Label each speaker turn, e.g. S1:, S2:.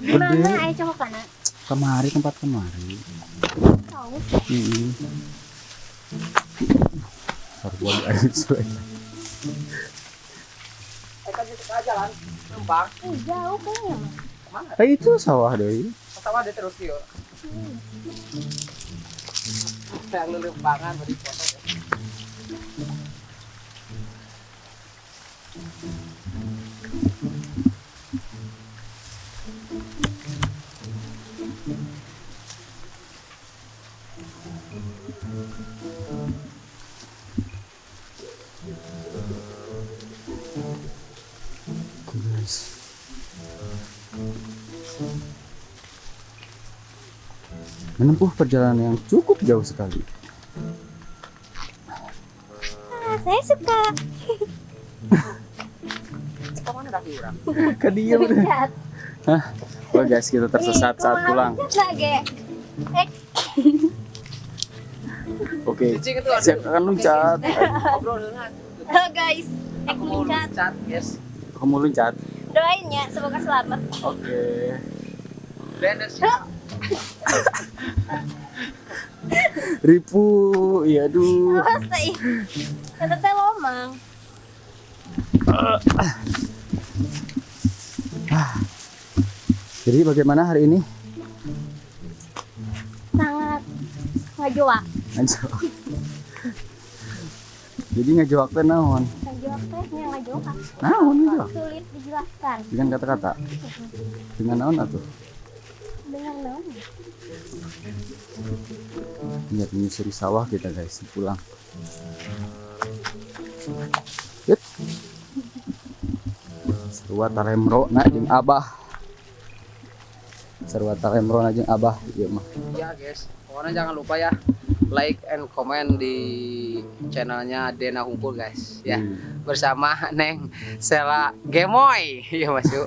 S1: Di mana aya congkokanna?
S2: Kemari, tempat kemari.
S1: Tahu.
S2: Heeh. Sarua aja.
S3: Kan itu jalan lempang.
S1: Jauh kayaknya mah.
S3: Mana?
S2: Eh, itu sawah deh.
S3: Sawah deh terus yuk. Yang lelempangan beri foto ya.
S2: Guys. Menempuh perjalanan yang cukup jauh sekali.
S1: Ah, saya suka.
S3: Kemana dah orang?
S2: Kediam deh.
S1: Loncat.
S2: Hah? Oh guys, kita tersesat
S1: Ih,
S2: saat
S1: kumaha
S2: pulang.
S1: loncat lagi.
S2: Oke.
S3: Cicing itu aduh.
S2: Siap akan loncat.
S3: Ngobrol dulu.
S1: Halo guys,
S3: Aku mau
S1: loncat.
S3: loncat, guys.
S2: Aku mau loncat.
S1: Doain ya, semoga selamat.
S2: Oke.
S3: Banner siap.
S2: Ripu, iya aduh.
S1: Awas teh. Kata teh lomang.
S2: Jadi bagaimana hari ini?
S1: Sangat ngajoak.
S2: Ngajoak. Jadi ngajoak teh naon?
S1: Ngajoak teh nya ngajoak.
S2: Naon ngajoak?
S1: Sulit dijelaskan.
S2: Dengan kata-kata. Dengan naon atuh?
S1: Dengan naon?
S2: Lihat menyusuri sawah kita guys, pulang. Yep. Sarua taremro na jeung Abah. Sarua taremro na jeung Abah ieu mah.
S3: Iya guys, pokoknya jangan lupa ya like and comment di channelnya Dena Hungkul guys ya. Bersama Neng Sela Gemoy. Iya Mas Yu.